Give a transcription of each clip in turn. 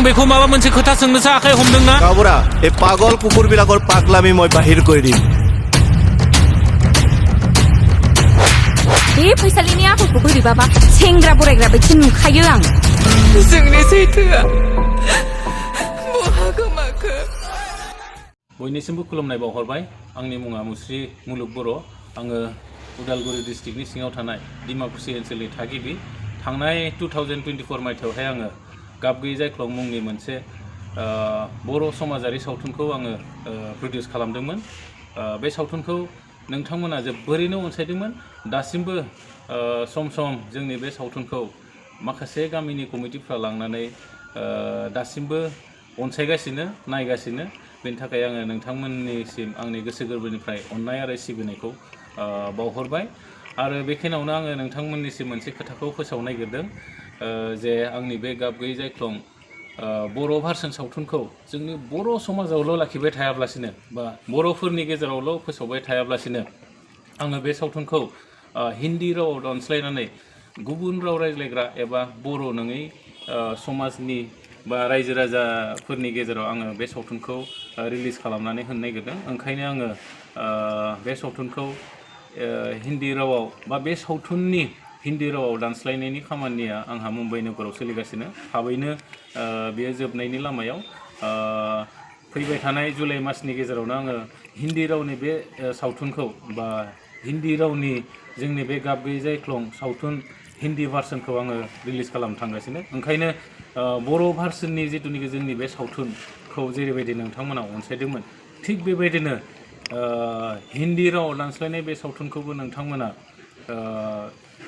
बेखौ माबा मोनसे खोथा सोंनोसो आखाइ हमदोंना गावबुरा ए पागल कुकुरবিলাকৰ पागलामी মই बाहिर কৰি দিম बे फैसालिनि आखलखौ बोरैबाबा सेंग्रा बोरायग्रा बायदि नुखायो आं जोंनि सैथोआ बहा गोमाखो बयनिसिमबो खुलुमनाय बावहरबाय आंनि मुङा मुस्रि मुलुग बर' आङो उदालगुरि डिस्ट्रिक्टनि सिङाव थानाय डिमाकुसि ओनसोलनि थागिबि थांनाय 2024 मायथाइयावहाय आङो गाब गैयै जायख्लं मुंनि मोनसे बर' समाजारि सावथुनखौ आङो प्रडिउस खालामदोंमोन बे सावथुनखौ नोंथांमोना जोबोरैनो अनसायदोंमोन दासिमबो सम सम जोंनि बे सावथुनखौ माखासे गामिनि कमिटिफ्रा लांनानै दासिमबो अनसायगासिनो नायगासिनो बेनि थाखाय आङो नोंथांमोननिसिम आंनि गोसो गोरबोनिफ्राय अननाय आरो सिबिनायखौ बावहरबाय आरो बेखिनियावनो आङो नोंथांमोननिसिम मोनसे खोथाखौ फोसावनो नागिरदों जे आंनि बे गाब गैयै जायख्लं बर' भार्सन सावथुनखौ जोंनि बर' समाजावल' लाखिबाय थायाब्लासिनो बा बर'फोरनि गेजेरावल' फोसावबाय थायाब्लासिनो आङो बे सावथुनखौ हिन्दी रावाव दानस्लायनानै गुबुन राव रायज्लायग्रा एबा बर' नङै समाजनि बा रायजो राजाफोरनि गेजेराव आङो बे सावथुनखौ रिलिज खालामनानै होनो नागिरदों ओंखायनो आङो बे सावथुनखौ हिन्दी रावाव बा बे सावथुननि हिन्दी रावाव दानस्लायनायनि खामानिया आंहा मुम्बाइ नोगोराव सोलिगासिनो थाबैनो बेयो जोबनायनि लामायाव फैबाय थानाय जुलाइ मासनि गेजेरावनो आङो हिन्दी रावनि बे सावथुनखौ बा हिन्दी रावनि जोंनि बे गाब गैयै जायख्लं सावथुन हिन्दी भार्सनखौ आङो रिलिज खालामनो थांगासिनो ओंखायनो बर' भार्सननि जिथुनिखि जोंनि बे सावथुनखौ जेरैबायदि नोंथांमोना अनसायदोंमोन थिग बेबायदिनो हिन्दी रावाव दानस्लायनाय बे सावथुनखौबो नोंथांमोना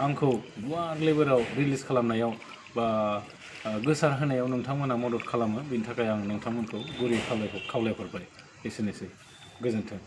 आंखौ गुवार लेभेलाव रिलिज खालामनायाव बा गोसार होनायाव नोंथांमोना मदद खालामो बेनि थाखाय आं नोंथांमोनखौ गुरै खावलायहरबाय एसेनोसै गोजोन्थों